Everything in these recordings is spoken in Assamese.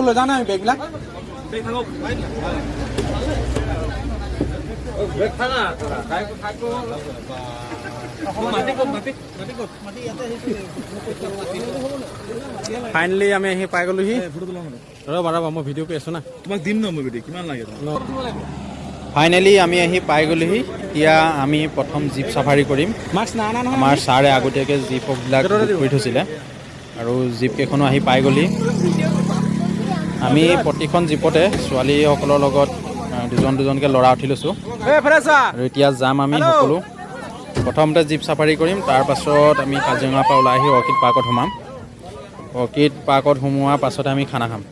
লৈ যাওঁ নাই বেগবিলাক। ফাইনেলি আমি আহি পাই গ'লোহি। ৰ'বা ৰ'বা, মই ভিডিঅ' কৰি আছোঁ না। তোমাক দিম ন মই ভিডিঅ', কিমান লাগে তোমাক? ফাইনেলি আমি আহি পাই গ'লোহি। এতিয়া আমি প্ৰথম জীপ চাফাৰী কৰিম। মাস্ক নাই অনা নহয়। আমাৰ ছাৰে আগতীয়াকৈ জীপবিলাক বুক কৰি থৈছিলে আৰু জীপকেইখনো আহি পাই গ'লহি। আমি প্ৰতিখন জীপতে ছোৱালীসকলৰ লগত দুজন দুজনকৈ ল'ৰা উঠি লৈছোঁ। এইফালে চোৱা। আৰু এতিয়া যাম আমি সকলো। প্ৰথমতে জীপ চাফাৰী কৰিম, তাৰপাছত আমি কাজিৰঙাৰ পৰা ওলাই আহি অৰ্কিড পাৰ্কত সোমাম। অৰ্কিড পাৰ্কত সোমোৱাৰ পাছতে আমি খানা খাম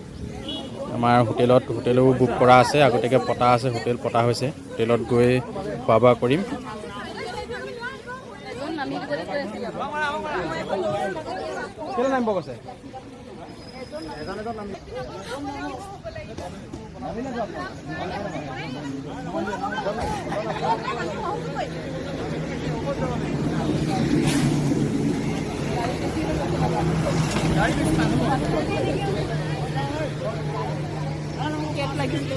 আমাৰ হোটেলত। হোটেলো বুক কৰা আছে, আগতীয়াকৈ পতা আছে, হোটেল পতা হৈছে। হোটেলত গৈ খোৱা বোৱা কৰিম। এজন নামি দিবলৈ কৈ আছিলে। কেলৈ নামিব কৈছে? কেট লাগিছিলে।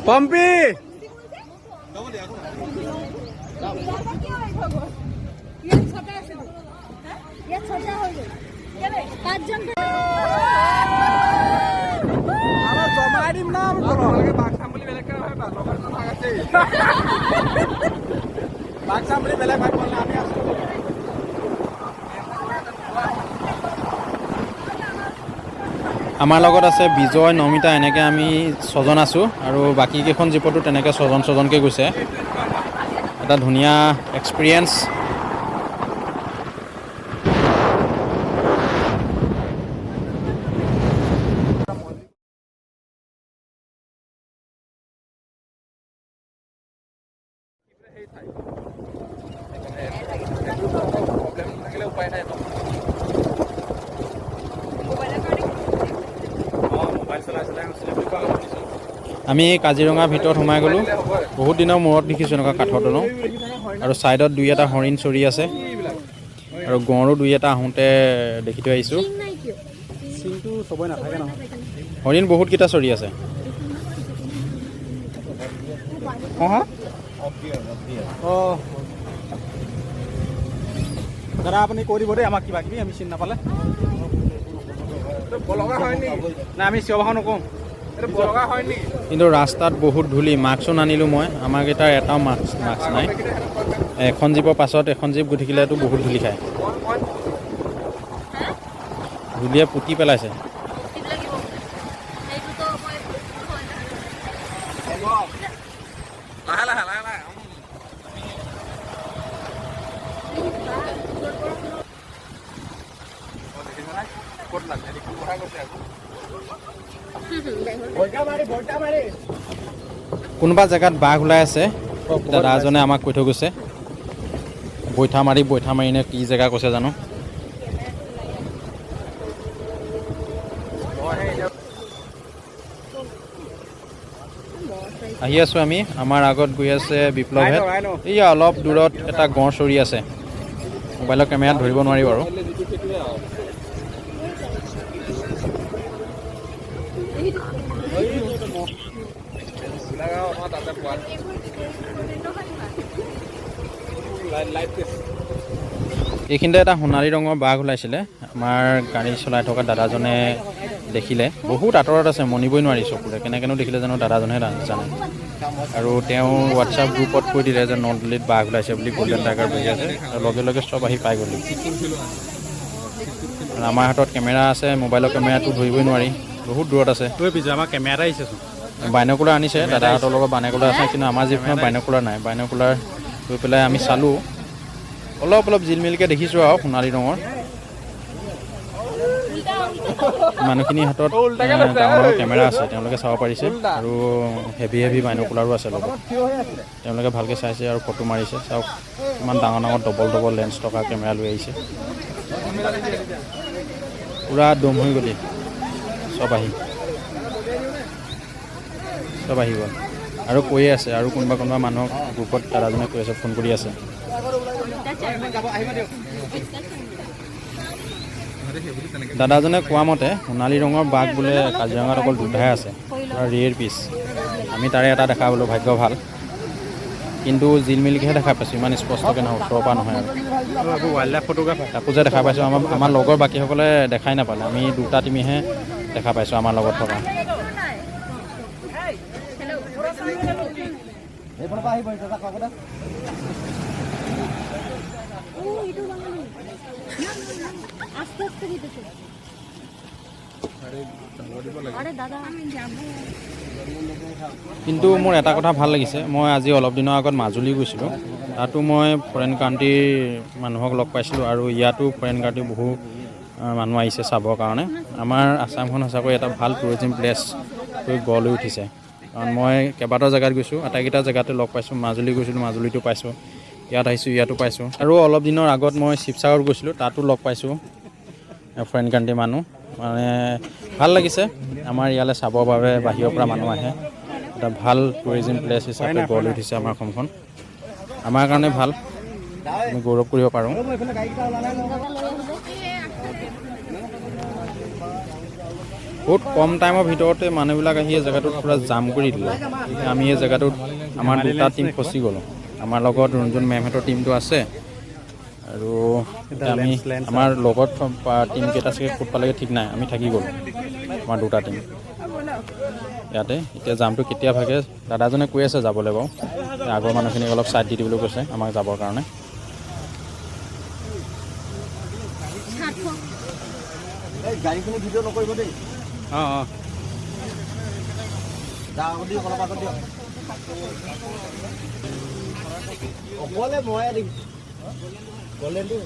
পম্পী। ইয়াত ছটা আছিল, ইয়াত ছটা হৈ গ'ল, পাঁচজন। জমাই দিম না। বাঘ চাম বুলি বেলেগকে নাভাবিবা, লগত এজন বাঘ আছেই। বাঘ চাম বুলি বেলেগ ভাবিব নালাগে, আমি আছো। আমাৰ লগত আছে বিজয়, নমিতা, এনেকৈ আমি ছজন আছোঁ আৰু বাকী কেইখন জীপতো তেনেকৈ ছজন ছজনকৈ গৈছে। এটা ধুনীয়া এক্সপিৰিয়েঞ্চ। উপায় নাই। মোবাইল চলাই চলাই গৈছিলে বুলি কোৱা শুনিছোঁ। আমি কাজিৰঙাৰ ভিতৰত সোমাই গ'লোঁ। বহুত দিনৰ মূৰত দেখিছোঁ এনেকুৱা কাঠৰ দলং আৰু ছাইডত দুই এটা হৰিণ চৰি আছে আৰু গঁড়ো দুই এটা আহোঁতে দেখি থৈ আহিছোঁ। নাই কিয়? চিনটো চবৰে নাথাকে নহয়। হৰিণ বহুতকেইটা চৰি আছে। অঁ দাদা, আপুনি কৈ দিব দেই আমাক কিবা কিবি আমি চিনি নাপালে। নাই, আমি চিঞৰ বাখৰ নকৰোঁ। কিন্তু ৰাস্তাত বহুত ধূলি, মাস্কো নানিলোঁ মই। আমাৰকেইটাৰ এটাও মাস্ক নাই। এখন জীপৰ পাছত এখন জীপ গৈ থাকিলেতো বহুত ধূলি খায়, ধূলিয়ে পুতি পেলাইছে। লাগিব সেইটোতো মই। লাহে লাহে লাহে লাহে। ক'ত লাগে কথা কৈছে আকৌ। কোনোবা জেগাত বাঘ ওলাই আছে, দাদা এজনে আমাক কৈ থৈ গৈছে। বৈঠামাৰী, বৈঠামাৰী নে কি জেগা কৈছে জানো। আহি আছোঁ আমি। আমাৰ আগত গৈ আছে বিপ্লৱহেত। এইয়া অলপ দূৰত এটা গঁড় চৰি আছে। মোবাইলৰ কেমেৰাত ধৰিব নোৱাৰি বাৰু। এইখিনিতে এটা সোণালী ৰঙৰ বাঘ ওলাইছিলে। আমাৰ গাড়ী চলাই থকা দাদাজনে দেখিলে। বহুত আঁতৰত আছে, মনিবই নোৱাৰি চকুৰে। কেনেকৈনো দেখিলে জানো, দাদাজনেহে জানে। আৰু তেওঁ হোৱাটছআপ গ্ৰুপত কৈ দিলে যে নলদলিত বাঘ ওলাইছে বুলি, গল্ডেন টাইগাৰ বহি আছে আৰু লগে লগে চব আহি পাই গ'ল। আৰু আমাৰ হাতত কেমেৰা আছে, মোবাইলৰ কেমেৰাটো ধৰিবই নোৱাৰি, বহুত দূৰত আছে। পিছে আমাৰ কেমেৰা এটা আহিছেচোন। বাইনকুলাৰ আনিছে, দাদাহঁতৰ লগত বাইনকুলাৰ আছে, কিন্তু আমাৰ জীপখনত বাইনকুলাৰ নাই। বাইনকুলাৰ লৈ পেলাই আমি চালোঁ, অলপ অলপ জিলমিলকৈ দেখিছোঁ আৰু সোণালী ৰঙৰ। মানুহখিনিৰ হাতত ডাঙৰ ডাঙৰ কেমেৰা আছে, তেওঁলোকে চাব পাৰিছে আৰু হেভি হেভি বাইনকুলাৰো আছে লগত। তেওঁলোকে ভালকৈ চাইছে আৰু ফটো মাৰিছে। চাওক, ইমান ডাঙৰ ডাঙৰ ডবল ডবল লেন্স থকা কেমেৰা লৈ আহিছে। পূৰা দম হৈ গ'লি। চব আহি গ'ল আৰু কৈয়ে আছে আৰু কোনোবা কোনোবা মানুহক গ্ৰুপত দাদাজনে কৈ আছে, ফোন কৰি আছে। অত্যাচাৰ। দাদাজনে কোৱা মতে সোণালী ৰঙৰ বাঘ বোলে কাজিৰঙাত অকল দুটাহে আছে, ৰেয়েৰ পিচ। আমি তাৰে এটা দেখা পালোঁ, ভাগ্য ভাল। কিন্তু জিলমিলকৈহে দেখা পাইছোঁ, ইমান স্পষ্টকৈ নহয়, ওচৰৰ পৰা নহয় আৰু। Wild life photographer. তাকো যে দেখা পাইছোঁ, আমাৰ লগৰ বাকীসকলে দেখাই নাপালে। আমি দুটা টিমেহে দেখা পাইছোঁ আমাৰ লগত থকা। এইফালৰ পৰা আহিব দাদা কাকতে। ও, এইটো বাঙালি। আস্তে আস্তে দিতেছে। আৰে দাদা, আমি যাব। কিন্তু মোৰ এটা কথা ভাল লাগিছে, মই আজি অলপ দিনৰ আগত মাজুলী গৈছিলোঁ। তাতো মই ফৰেইন কাণ্ট্ৰিৰ মানুহক লগ পাইছিলোঁ আৰু ইয়াতো ফৰেইন কাণ্ট্ৰিৰ বহু মানুহ আহিছে চাবৰ কাৰণে। আমাৰ আছামখন সঁচাকৈ এটা ভাল টুৰিজিম প্লেচ হৈ গঢ় লৈ উঠিছে। কাৰণ মই কেইবাটাও জেগাত গৈছোঁ, আটাইকেইটা জেগাতে লগ পাইছোঁ। মাজুলী গৈছিলোঁ, মাজুলীতো পাইছোঁ। ইয়াত আহিছোঁ, ইয়াতো পাইছোঁ। আৰু অলপ দিনৰ আগত মই শিৱসাগৰত গৈছিলোঁ, তাতো লগ পাইছোঁ ফৰেইন কাণ্ট্ৰিৰ মানুহ। মানে ভাল লাগিছে, আমাৰ ইয়ালৈ চাবৰ বাবে বাহিৰৰ পৰা মানুহ আহে। এটা ভাল টুৰিজিম প্লেচ হিচাপে গঢ় লৈ উঠিছে আমাৰ অসমখন। আমাৰ কাৰণে ভাল, আমি গৌৰৱ কৰিব পাৰোঁ। দাদা লৈ আহিব। বহুত কম টাইমৰ ভিতৰতে মানুহবিলাক আহি এই জেগাটোত পূৰা জাম কৰি দিলে। আমি এই জেগাটোত আমাৰ দুটা টীম ফচি গ'লোঁ। আমাৰ লগত ৰঞ্জন মেমহঁতৰ টীমটো আছে আৰু এতিয়া আমি আমাৰ লগত টীমকেইটা চাগে ক'ত পালেগৈ ঠিক নাই। আমি থাকি গ'লোঁ, আমাৰ দুটা টীম ইয়াতে। এতিয়া জামটো কেতিয়া ভাগে, দাদাজনে কৈ আছে যাবলৈ বাৰু। আগৰ মানুহখিনিক অলপ ছাইড দি দিবলৈ কৈছে আমাক যাবৰ কাৰণে। 700। এই গাড়ীখিনি ভিডিঅ' নকৰিব দেই। অঁ অঁ। যা, আগত দিয়ক, অলপ আগত দিয়ক। অকলে ময়ে দেখিছোঁ গ'লেতো।